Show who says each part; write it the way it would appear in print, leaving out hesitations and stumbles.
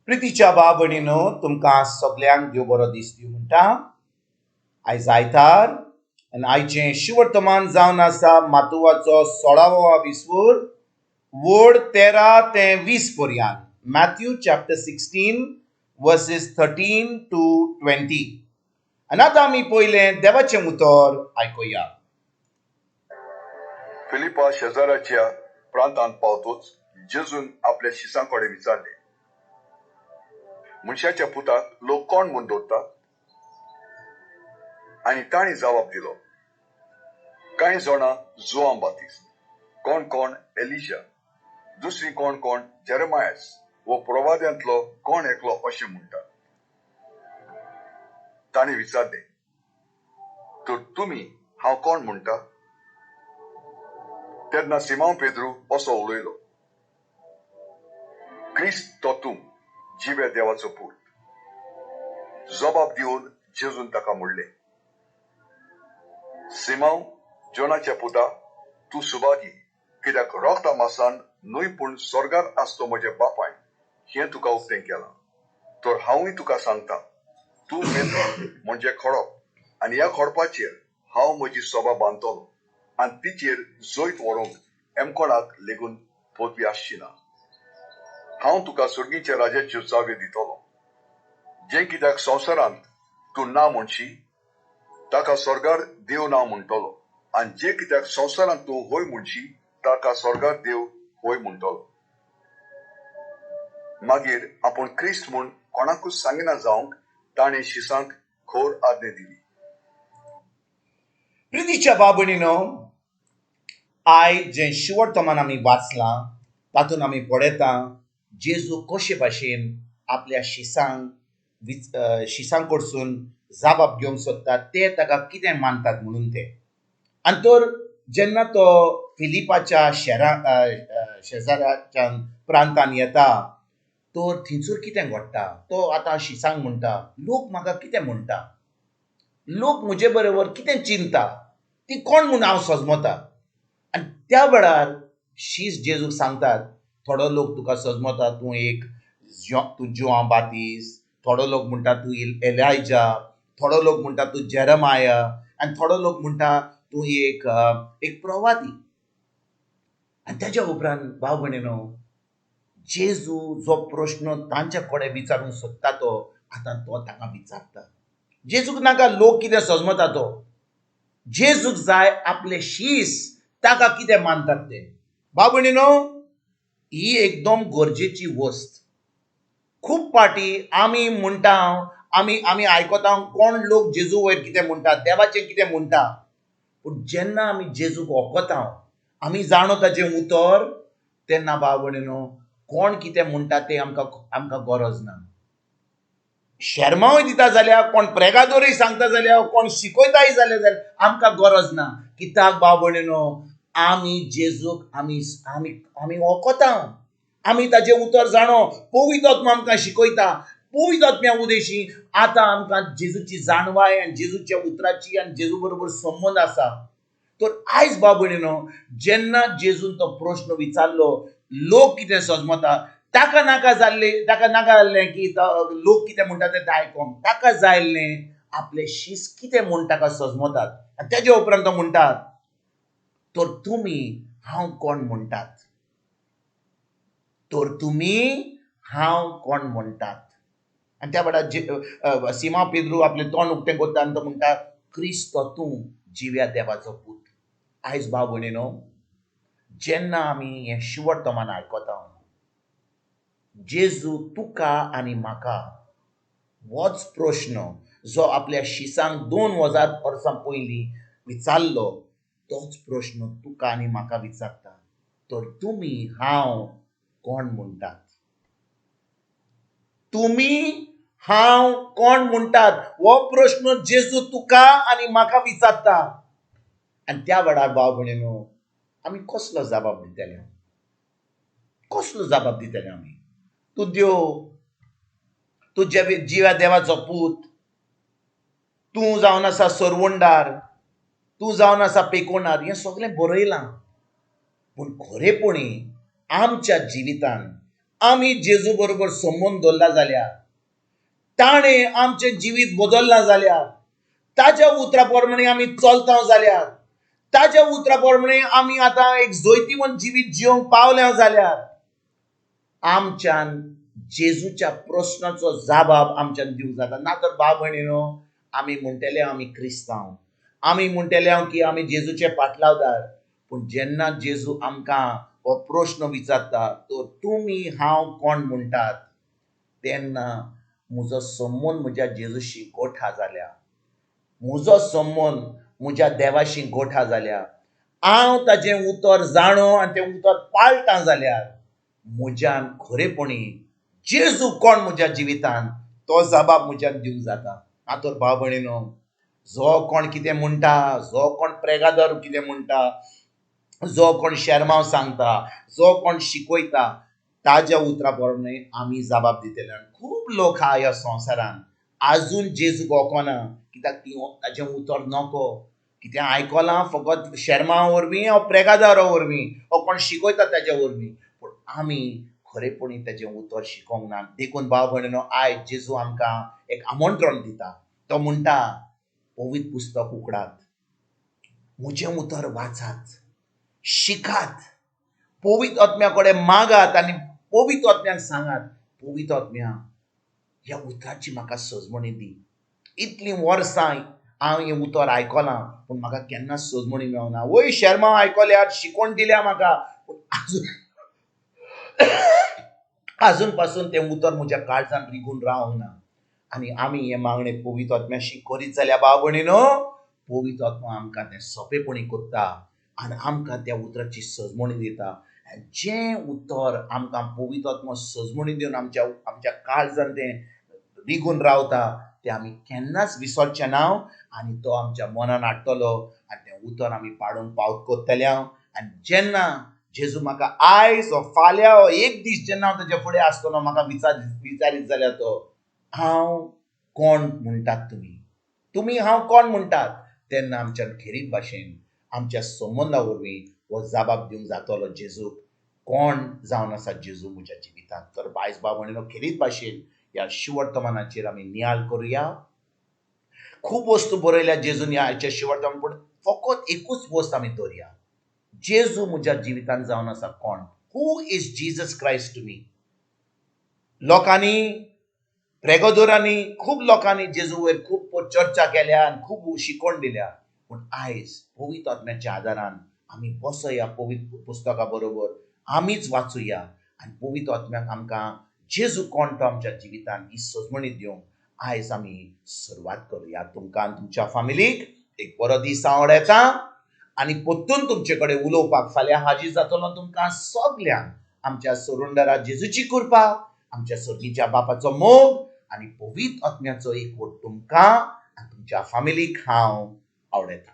Speaker 1: प्रितीच्या भाव भयणीनो, तुमकां सगल्यांक देव बरो दीस दिवं म्हणटा. आयज आयतार आनी आयचें शिवर्तमान जावन आसा मातुवाचो 16वो विस्वूर, वड 13 ते 20 पर्यंत, Matthew chapter 16 verses 13 to 20. आनी आतां आमी पयलें देवाचें उतर आयकुया.
Speaker 2: फिलिपा शेजाराच्या प्रांतांत पावतोच जेजून आपल्या शिसां कडेन विचारलें, "मनशाच्या पुताक लोक कोण म्हूण दवरतात?" आनी तांणी जबाब दिलो, "कांय जाणां जुआंव बातिस्त, कोण कोण एलिजा, दुसरी कोण कोण जेरमायस वो प्रवाद्यांतलो कोण एकलो अशें म्हणटात." तांणी विचारलें, "तर तुमी हांव कोण म्हणटा?" तेन्ना सिमांव पेद्रू असो उलयलो, "क्रिस्त तो तूं, जिव्या देवाचो पूत." जबाब दिवन जेजून ताका म्हणलें, "सिमांव, जोनाच्या पुता, तूं सुभागी, कित्याक रोगता मासान न्हय पूण स्वर्गार आसतो म्हज्या बापायन हें तुका उक्तें केलां. तर हांवूय तुका सांगता, तूं पेद्रू म्हणजे खडप आनी ह्या खडपाचेर हांव म्हजी सभा बांदतलो आनी तिचेर जैत व्हरूंक एमकोणाक लेगून पदवी आसची ना. हांव तुका सर्गीच्या राजाच्यो चाव्यो दितलो. जें कित्याक संवसारांत तूं ना म्हणशी ताका स्वर्गार देव ना म्हणटलो आनी जे कित्याक संवसारांत तूं होय म्हणशी ताका स्वर्गार देव होय म्हणटलो." मागीर आपूण क्रिस्त म्हूण कोणाकूच सांगिना जावंक ताणें शिसांक खोर आज्ञा दिली.
Speaker 1: प्रितीच्या भाव भयणीनो, आयज जें शिवर्तमान आमी वाचलां तातूंत आमी पळयता जेजू कशे भाशेन आपल्या शिसांक शिसां कडसून जाबाब घेवंक सोदता, ते ताका कितें मानतात म्हणून ते. आनी तर जेन्ना तो फिलिपाच्या शेरा शेजाराच्या प्रांतान येता तर थंयसर कितें घडटा? तो आतां शिसांक म्हणटा, "लोक म्हाका कितें म्हणटा? लोक म्हजे बरोबर कितें चिंता? ती कोण म्हूण हांव सजमता?" आनी त्या वेळार शीस जेजूक सांगतात, थोडो लोक तुका सजमता तूं एक तूं जुआंव बातीस, थोडो लोक म्हणटा तूं एलायजा, थोडो लोक म्हणटा तूं जेरमाया आनी थोडो लोक म्हणटा तूं एक प्रवादी. आनी तेज्या उपरांत भाव भयणीनो, जेजू जो प्रश्न तांच्या कडेन विचारूंक सोदता तो आतां तो ताका विचारता. जेजूक नाका लोक कितें सजमता तो. जेजूक जाय आपले शीस ताका कितें मानतात ते. भाव भयणीनो, ही एकदम गरजेची वस्त. खूब पाटी आमी म्हणटा, आमी आयकता कोण लोक जेजू वयर कितें म्हणटा, देवाचें कितें म्हणटा. पूण जेन्ना आमी जेजूक वखता, आमी जाणो ताचें उतर, तेन्ना भाव भयणीनो, कोण कितें म्हणटा तें आमकां गरज ना. शेरमांवय दिता जाल्यार, कोण प्रेगादोरूय सांगता जाल्यार, कोण शिकयताय जाल्यार आमकां गरज ना. कित्याक भाव भयणीनो, आमी जेजूक आमी आमी आमी वखता, आमी ताचें उतर जाणो. पवित्र आत्मा आमकां शिकयता. पवित्र आत्म्या उदेशी आतां आमकां जेजूची जाणवाय आनी जेजूच्या उतराची आनी जेजू बरोबर संबंद आसा. तर आयज भाव भयणीनो, जेन्ना जेजून तो प्रश्न विचारलो, लोक कितें सजमता, ताका नाका जाल्लें, ताका नाका जाल्लें की लोक कितें म्हणटा तें आयकोंक. ताका जाय आसलें आपले शीस कितें म्हूण ताका सजमतात. आनी तेज्या उपरांत तो म्हणटा, "तर तुमी हांव कोण म्हणटात? तर तुमी हांव कोण म्हणटात?" आनी त्या वेळार सिमा पेद्रू आपलें तोंड उक्तें करता आनी तो म्हणटा, "क्रिस्त तूं, जिव्या देवाचो पूत." आयज भाव भयणीनो, जेन्ना आमी हें शिवर्तमान आयकता, जेजू तुका आनी म्हाका होच प्रश्न जो आपल्या शिसांक 2000 वर्सां पयलीं विचारलो, तोच प्रश्न तुका आनी म्हाका विचारता, "तर तुमी हांव कोण म्हणटात? तुमी हांव कोण म्हणटात?" हो प्रश्न जेजू तुका आनी म्हाका विचारता. आनी त्या वेळार भाव भयणीनो, आमी कसलो जबाब दितले? कसलो जबाब दितले आमी? तूं देव, तूं जिव्या देवाचो पूत, तूं जावन आसा सरवंडार, तूं जावन आसा पेकोणार, हें सगळें बरयलां. पूण खरेपणी आमच्या जिवितान आमी जेजू बरोबर संबंद दवरला जाल्यार, ताणें आमचें जिवीत बदल्लां जाल्यार, ताज्या उतरा प्रमाणे आमी चलता जाल्यार, ताज्या उतरा प्रमाणे आमी आतां एक जैतिवंत जिवीत जिवंक पावल्या जाल्यार, आमच्यान जेजूच्या प्रस्नाचो जबाब आमच्यान दिवंक जाता. ना तर भाव भयणीनो, आमी म्हणटले आमी क्रिस्तांव, आमी म्हणटले की आमी जेजूचे पाटलावदार, पूण जेन्ना जेजू आमकां हो प्रश्न विचारता तर तुमी हांव कोण म्हणटात, तेन्ना म्हजो संबंद म्हज्या जेजूशी गोठा जाल्या, म्हजो संबंद म्हज्या देवाशी गोठा जाल्या. हांव ताजें उतर जाणो आनी तें उतर पाळटा जाल्यार म्हज्यान खरेपणी जेजू कोण म्हज्या जिवितान तो जबाब म्हज्यान दिवंक जाता. ना तर भाव भयणीनो, जो कोण कितें म्हणटा, जो कोण प्रेगादर कितें म्हणटा, जो कोण शेरमांव सांगता, जो कोण शिकयता, ताज्या उतरा प्रमाणे आमी जबाब दितले. आनी खूब लोक आहा ह्या संवसारान आजून जेजूक वळखना, कित्याक ती ताजें उतर नको, कितें आयकलां फकत शेरमांव वरवीं वा प्रेगादारा वरवीं वा कोण शिकयता ताज्या वरवीं, पूण आमी खरेपणी ताजें उतर शिकोंक ना. देखून भाव भयणीनो, आयज जेजू आमकां एक आमंत्रण दिता. तो म्हणटा, पवित्र पुस्तक उकडात, म्हजें उतर वाचात, शिकात, पवित्र आत्म्या कडेन मागात आनी पवित्र आत्म्याक सांगात, पवित्र आत्म्या ह्या उतराची म्हाका सजमणी दी. इतलीं वर्सां हांव हें उतर आयकलां पूण म्हाका केन्नाच सजमणी मेळना. वय शेरमांव आयकल्यार, शिकोवन दिल्या म्हाका, पूण आजून पासून तें उतर म्हज्या काळजान रिगून रावंक ना. आनी आमी हें मागणें पवित्र आत्म्याशी करीत जाल्यार भाव भयणीनो, पवित्र आत्मा आमकां तें सोंपेपणी करता आनी आमकां त्या उतराची सजमणी दिता. जें उतर आमकां पवित्र आत्मा सजमणी दिवन आमच्या आमच्या काळजान तें रिगून रावता तें आमी केन्नाच विसरचें ना आनी तो आमच्या मनान हाडटलो आनी तें उतर आमी पाडूंक पावत करतले. आनी जेन्ना जेजू म्हाका आयज वा फाल्यां वा एक दीस जेन्ना हांव ताच्या फुडें आसतलो म्हाका विचारीत जाल्यार तो हांव कोण म्हणटात तुमी, तुमी हांव कोण म्हणटात, तेन्ना आमच्या खेरीत भाशेन आमच्या संबंदा वरवीं हो जबाब दिवंक जातलो जेजूक कोण जावन आसा जेजू म्हज्या जिवितांत. तर बायस भाव भयणीनो, खेरीत भाशेन ह्या शिवर्तमानाचेर आमी नियाळ करुया. खूब वस्तू बरयल्या जेजून ह्या आयच्या शिवर्तमान, पूण फकत एकूच वस्त आमी दवरया, जेजू म्हज्या जिवितांत जावन आसा कोण? Who is Jesus Christ to me? लोकांनी, प्रेगोदोरांनी, खूब लोकांनी जेजू वयर खूब चर्चा केल्या आनी खूब शिकवण दिल्या, पूण आयज पवित्र आत्म्याच्या आदारान आमी बसया पवित्र पुस्तका बरोबर, आमीच वाचुया आनी पवित्र आत्म्याक आमकां जेजू कोण तो आमच्या जिवितांत ही सजमणी दिवंक आयज आमी सुरवात करुया. तुमकां आनी तुमच्या फामिलीक एक बरो दीस हांव वडयता आनी परतून तुमचे कडेन उलोवपाक फाल्यां हाजीर जातलो. तुमकां सगल्यांक आमच्या सरुंडरा जेजूची कृपा, आमच्या सर्गीच्या बापाचो मोग आनी पवित्र आत्म्याचो एकवट तुमकां आनी तुमच्या फामिलीक हांव आवडयता.